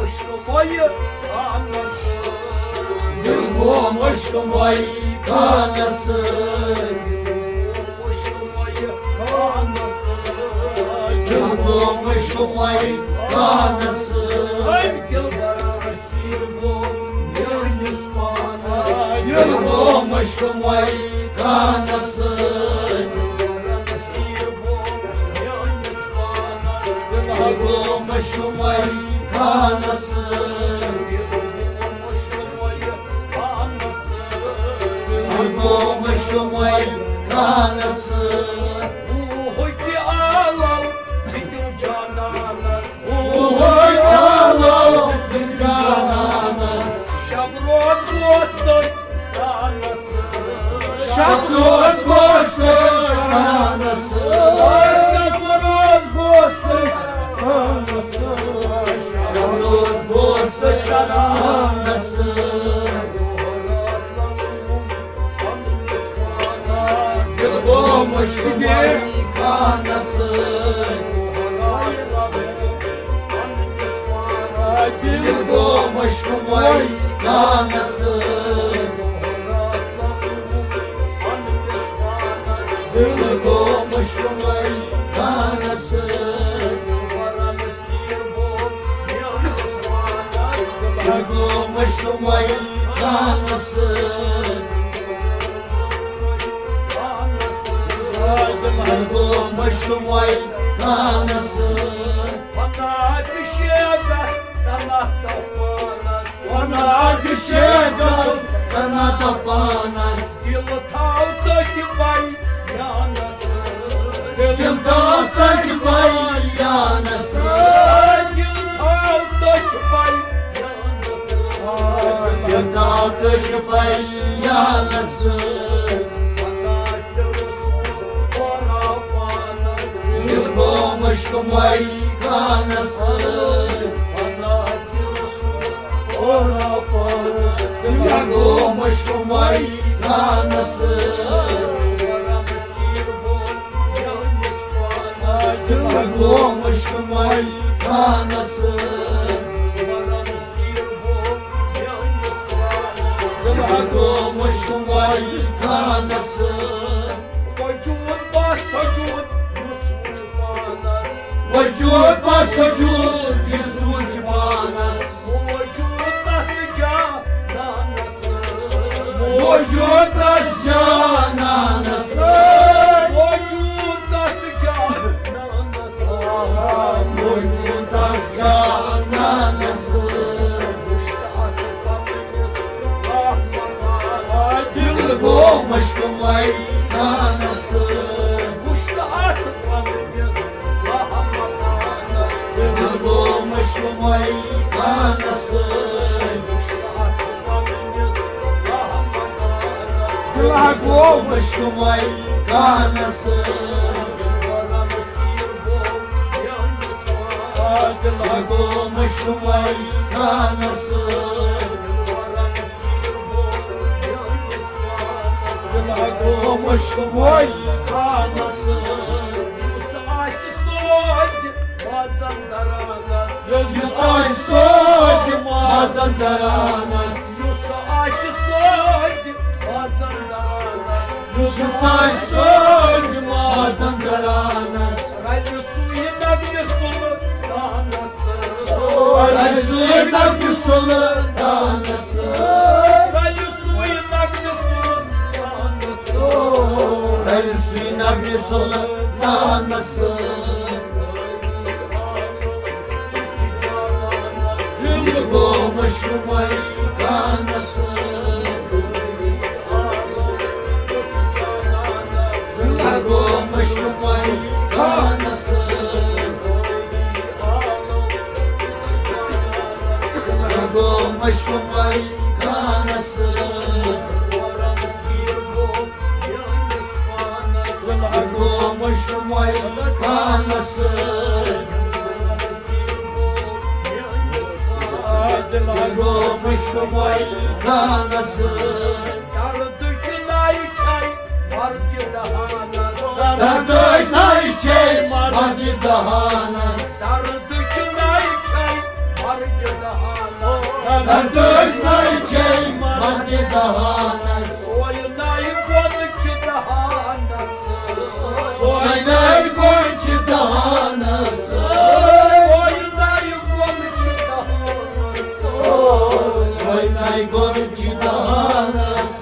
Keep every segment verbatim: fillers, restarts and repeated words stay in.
مۄیہِ خانس سۭتۍ۔ دِل گوٚو مشک مۄیہِ خانس سۭتۍ۔ مشک مۄیہِ خانس سۭتۍ۔ دِل گوٚو مشک مۄیہِ خانس سۭتۍ۔ أمۍ دِلبرس سیر گوٚو میٲنِس پانس۔ دِل گوٚو مشک مۄیہِ خانس سۭتۍ۔ دِلبرس سیر گوٚو میٲنِس پانس۔ دِل گوٚو مشک مۄیہِ خانس سۭتۍ۔ دِل گوٚو مشک مۄیہِ خانس سۭتۍ۔ دِل گوٚو مشک مۄیہِ خانس سۭتۍ۔ بوٗہٕکۍ آلو دِتِم جانانس۔ بوٗہٕکۍ آلو دِتِم جانانس۔ شب روز گوس تٔتھۍ خانس سۭتۍ۔ شب روز گوس تٔتھۍ خانس سۭتۍ۔ شب روز گوس تٔتھۍ خانس سۭتۍ۔ شب روز گوس تٔتھۍ خانس سۭتۍ۔ دِل گوٚو مشک مۄیہِ خانس سۭتۍ۔ دِل گوٚو مشک مۄیہِ خانس سۭتۍ۔ دِل گوٚو مشک مۄیہِ خانس سۭتۍ۔ دِل گوٚو مشک مۄیہِ خانس سۭتۍ۔ دِل گوٚو مشک مۄیہِ خانس سۭتۍ۔ وَنان شیخ صنعت پانس۔ وَنان شیخ صنعت پانس۔ دِل تھاو تٔتھۍ بیانس۔ دِل تھاو تٔتھۍ بیانس۔ دِل تھاو تٔتھۍ بیانس۔ دِل تھاو تٔتھۍ بیانس۔ دِل گوٚو مشک مۄیہِ خانس سۭتۍ۔ دِل گوٚو مشک مۄیہِ خانس سۭتۍ۔ دِل گوٚو مشک مۄیہِ خانس سۭتۍ۔ دِل گوٚو مشک مۄیہِ خانس سۭتۍ۔ وجود با سجود یُس وُچھ پانس۔ وجود با سجود یُس وُچھ پانس۔ موجود تس جانانس۔ موجود تس جانانس۔ موجود تس جانانس۔ موجود تس جانانس۔ وُچھ تہٕ اتھ پننِس رحمتانس۔ دِل گوٚو مشک مۄیہِ خانس سۭتۍ۔ وُچھ تہٕ اتھ پننِس رحمتانس۔ دِل گوٚو مشک مۄیہِ خانس سۭتۍ۔ وُچھ تہٕ اتھ پننِس رحمتانس۔ دِل گوٚو مشک مۄیہِ خانس سۭتۍ۔ دِل گوٚو مشک مۄیہِ خانس سۭتۍ۔ دِل گوٚو مشک مۄیہِ خانس سۭتۍ۔ یُس آسہِ سوزِ مازن درانس۔ یُس آسہِ سوزِ مازن درانس۔ یُس آسہِ سوزِ مازن درانس۔ یُس آسہِ سوزِ مازن درانس۔ رلہِ سُے نگنہِ سُلطانس۔ رلہِ سُے نگنہِ سُلطانس۔ رلہِ سُے نگنہِ سُلطانس۔ رلہِ سُے نگنہِ سُلطانس۔ دِل گوٚو مشک مۄیہِ خانس۔ دِل گوٚو مشک مۄیہِ خانس۔ دِل گوٚو مشک مۄیہِ خانس۔ دِل گوٚو مشک مۄیہِ خانس۔ دِل گوٚو مشک مۄیہِ خانس۔ دردٕچ نَے چھے مردِ دہانس۔ دردٕچ نَے چھے مردِ دہانس۔ دردٕچ نَے چھے مردِ دہانس۔ دردٕچ نٔے چھے مردِ دہانس۔ سۄے نٔے گوٚل چھِ دہانس۔ سۄے نٔے گوٚل چھِ دہانس۔ سۄے نٔے گوٚل چھِ دہانس۔ سۄے نٔے گوٚل چھِ دہانس۔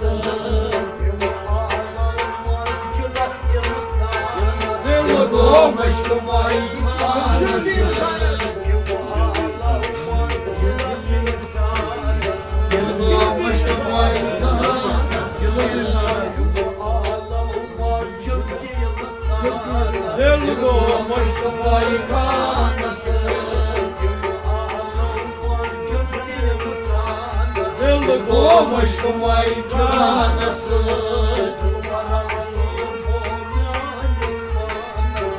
دل گوٚو مشکمائی پانس۔ دل گوٚو مشکمائی پانس۔ دل گوٚو مشکمائی پانس۔ دل گوٚو مشکمائی پانس۔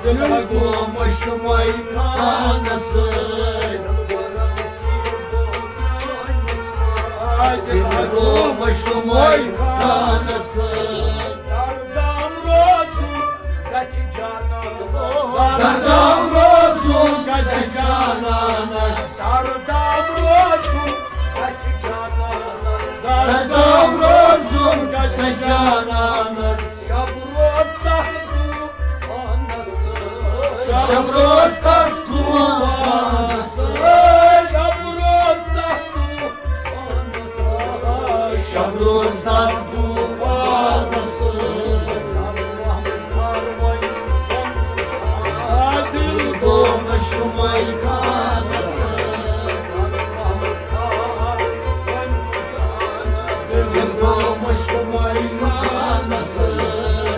دل گوٚو مشکمائی پانس۔ دل گوٚو مشکمائی پانس۔ دردام روزُن گژھِ جانانس۔ دردام روزُن گژھِ جانانس۔ دردام روزُن گژھِ جانانس۔ دردام روزُن گژھِ جانانس۔ شب روز تتھ دُعا پانس سۭتۍ۔ شب روز تتھ دُعا پانس سۭتۍ۔ شب روز تتھ دُعا پانس سۭتۍ۔ شب روز تتھ دُعا پانس سۭتۍ۔ دل گوٚو مشکمائی پانس سۭتۍ۔ دل گوٚو مشکمائی پانس سۭتۍ۔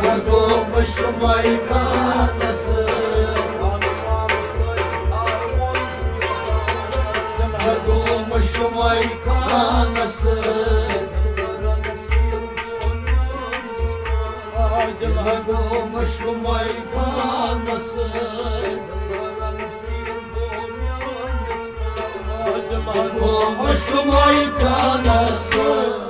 دل گوٚو مشکمائی پانس سۭتۍ۔ دل گوٚو مشکمائی پانس سۭتۍ۔ دل گوٚو مشکمائی پانس سۭتۍ۔ دل گوٚو مشکمائی پانس سۭتۍ۔